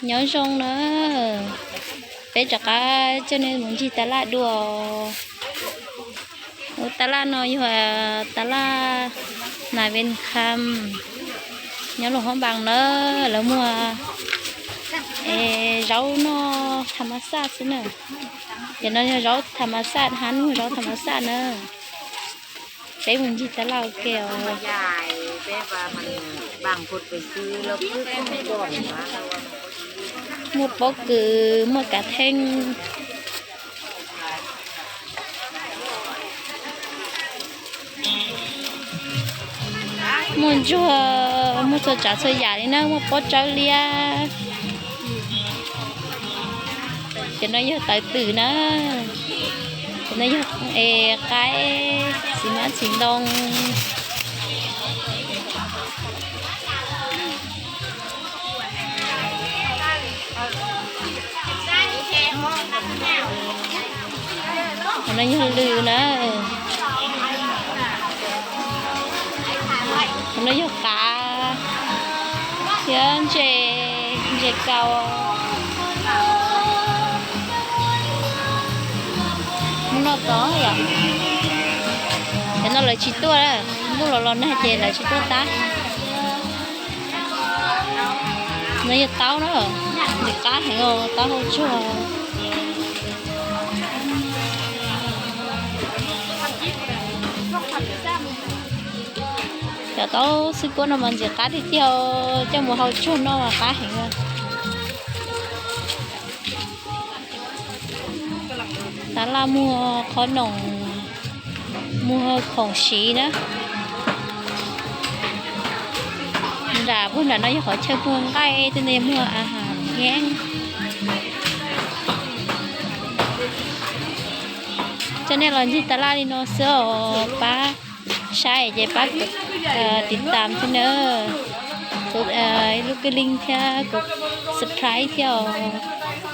Nyob zoo na, peb rov qab coj nej mus ncig taj laj dua. Ua taj laj no yog taj laj Nas Ves Kham nyob Luam Phab Npas na. Lawv muag zaub noj tham ma xaj xwb na. Ces no yog zaub tham ma xaj, hab muag zaub tham ma xaj na. Peb mus ncig taj laj ua ke os. Muaj pob kws, muaj kav theej, muaj ntsuag, muaj txhua tsav txhua yam li na, muaj pob tsawb liab. Cov no yog tawv twm na. Cov no yog es qaib, txiv hmab txiv ntoo. Cov no yog lws na. Cov no yog qav thiab ntses, ntses kaus. Mus noj tod yom. Cov no lawv tsis tuaj, ntuj los los nag ces lawv tsis tuaj tab. No yog taub na, ntxim qab heev os, taub hau tsuag. Cov taub xwb kuab no mas ntxim qab tiag tiag, coj mus hau tsuag noj mas qab heev. Taj laj muag qhob noom, muag khoom siv na. Nram puag nram no yog qhov chaw muag nqaij, tej ntawd yog muag a has yeeb. Coj nej los ncig taj laj li no xwb os, pab saib ces pab tiv tam thiab na, kuv ib lub kawg link thiab kuv subscribe thiab os.